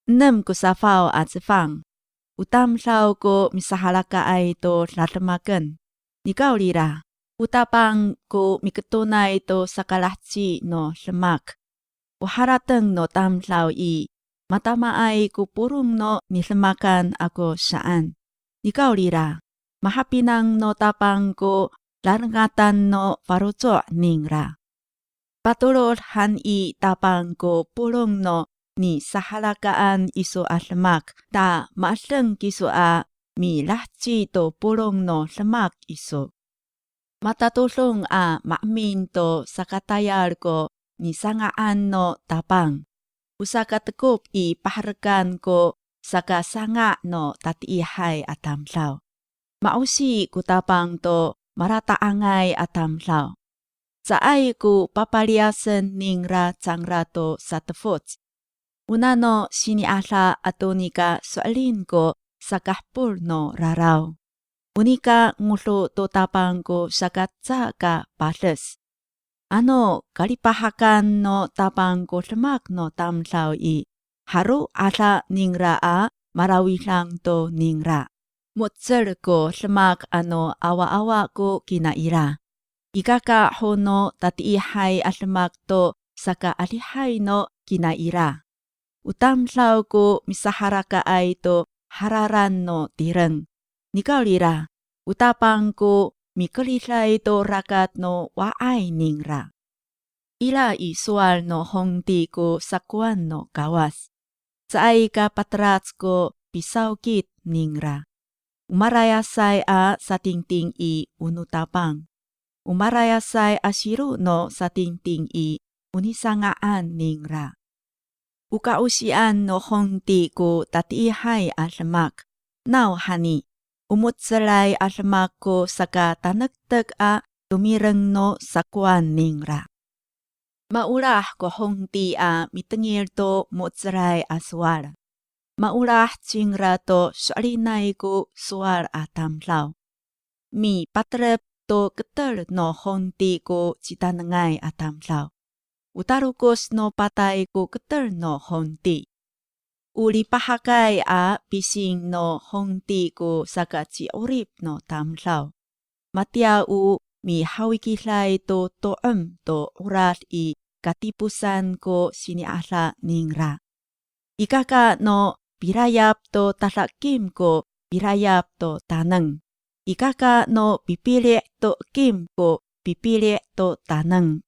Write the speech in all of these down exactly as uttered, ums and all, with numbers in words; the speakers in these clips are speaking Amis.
Enem ko safaw a cefang. O tamdaw ko misahalakaay to dademaken. Nikawrira, o Tapang ko miketonay to sakalaheci no demak. O harateng no tamdaw i, matamaay ko polong no nidemakan ako saan. Nikawrira, mahapinang no Tapang ko lalengatan no faloco' ningra. Patorod han i Tapang ko polong no nisahalakaan iso a demak, ta ma'edeng kiso a milaheci to polong no demak iso. Matatodong a maemin to sakatayal ko nisanga'an no Tapang. O sakatekop i paherekan ko sakasanga' no tatiihay a tamdaw. Ma'osi ko Tapang to malata'angay a tamdaw. Caay ko papaliyasen ningra cangra to satefoc. O nano sini'ada ato nika so'elin ko sakahepol no raraw. O nika ngodo to Tapang ko saka ca ka pades. Ano kalipahakan no Tapang ko demak no tamdaw i, halo ada ningra a malawidang to ningra. Mo^cel ko demak ano awaawa ko kinaira. Ikaka ho no tatiihay a demak to sakaadihay no kinaira. O tamdaw ko misahalakaay to hararan no tireng. Nikawrira, o Tapang ko mikeriday to rakat no wa'ay ningra. Ira i sowal no hongti ko sakowan no Kawas. Caay ka patelac ko pisawkit ningra. O marayasay a satingting i, o no Tapang. O marayasay a siro no satingting i, o nisanga'an ningra. O ka'osian no hongti ko tatiihay a demak. Nawhani, o mo^celay a demak ko sakatanektek a tomireng no sakowan ningra. Maolah ko hongti a mitengil to mo^celay a sowal. Maolah cingra to so'elinay ko sowal a tamdaw. Mipaterep to keter no hongti ko citanengay a tamdaw. O tarokos no patay ko keter no hongti. O lipahakay a pising no hongti ko sakaci'orip no tamdaw. Matiya o mihawikiday to to'em to 'orad i katiposan ko sini'ada ningra. Ikaka no pilayap to tada kim ko pilayap to taneng. Ikaka no pipili' to kim ko pipili' to taneng.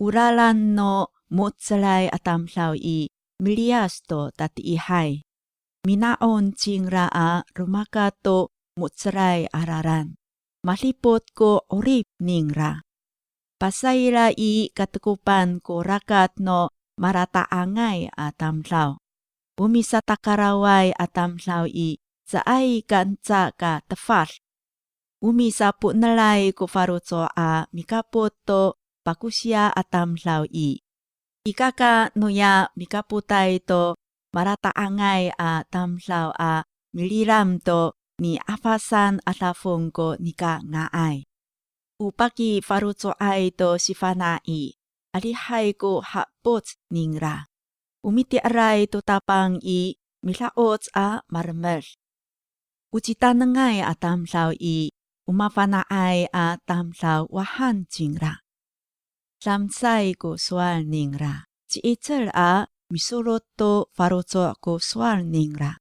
O lalan no mo^celay a tamdaw i, miliyas to tatiihay. Mina'on cingra a romakat to mo^celay a lalan. Madipot ko 'orip ningra. Pasayra i katekopan ko rakat no malata'angay a tamdaw. O misatakaraway a tamdaw i, caay ka nca ka tefad. O misapo'enelay ko faloco' a mikapot to pakosiya a tamdaw i. Ikaka noya mikapotay to malata'angay a tamdaw a mililam to ni'afasan a dafong ko nika nga'ay. O pakifaloco'ay to sifana' i, adihay ko hapoc ningra. O miti'eray to Tapang i, mida'oc a maremed. O citanengay a tamdaw i, o mafana'ay a tamdaw wahan cingra. Damsay ko sowal ningra, ci'icel a misolot to faloco' ko sowal ningra.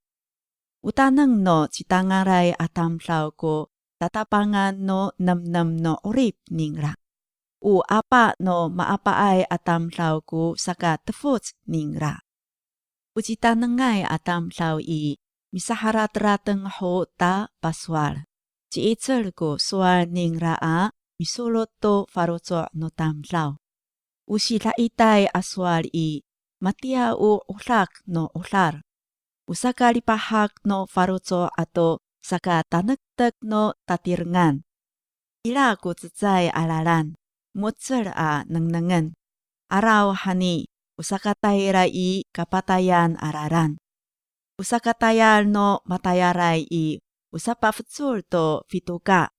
O taneng no citangalay a tamdaw ko tatapangan no nemnem no 'orip ningra. O apa no maapaay a tamdaw ko sakatefoc ningra. O citanengay a tamdaw i, misaharaterateng ho ta pasowal. Ci'icel ko sowal ningra a misolot to faloco' no tamdaw. O sida'itay a sowal i, matiya o 'odak no 'odal. O sakalipahak no faloco' ato sakatanektek no tatirengan. Ira ko cecay a lalan, mo^cel a nengnengen. Arawhani, o sakatayra i kapatayan a lalan. O sakatayal no matayalay i, o sapafecol to fitoka.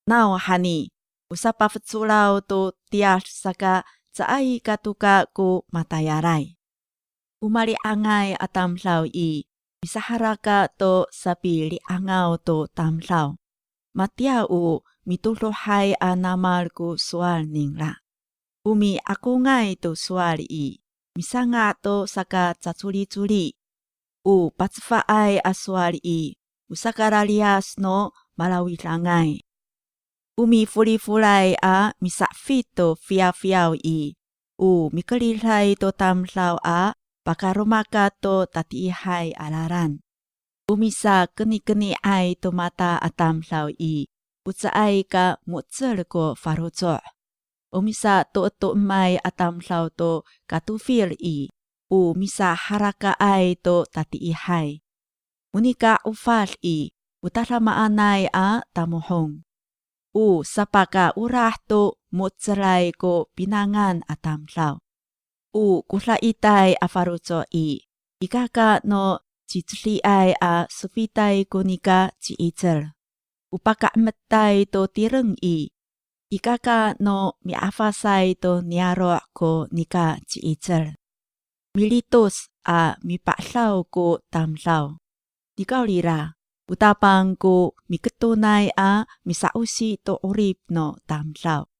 Nawhani, o sapafecolaw to tiyad saka caay ka toka ko matayalay. O mali'angay a tamdaw i, misaharaka to sapili'angaw to tamdaw. Matiya o mitodohay a namal ko sowal ningra. O mi'akongay to sowal i, misanga' to sakacacolicoli. O pacefaay a sowal i, o sakalaliyas no malawidangay. O mifolifolay a misa'fit to fiyafiyaw i, o mikeriday to tamdaw a pakaromakat to tatiihay a lalan. O misakenikeniay to mata a tamdaw i, o caay ka mo^cel ko faloco'. O misato'eto'emay a tamdaw to katofil i, o misaharakaay to tatiihay. O nika 'ofad i, o tadamaanay a tamohong. O sapakaolah to mo^celay ko pinangan a tamdaw. O kodaitay a faloco' i, ikaka no cicediay a sofitay ko nika ci'icel. O pakaemetay to tireng i, ikaka no mi'afasay to niyaro' ko nika ci'icel. Militos a mipa'edaw ko tamdaw. Nikawrira, o Tapang ko miketonay a misa'osi to 'orip no tamdaw.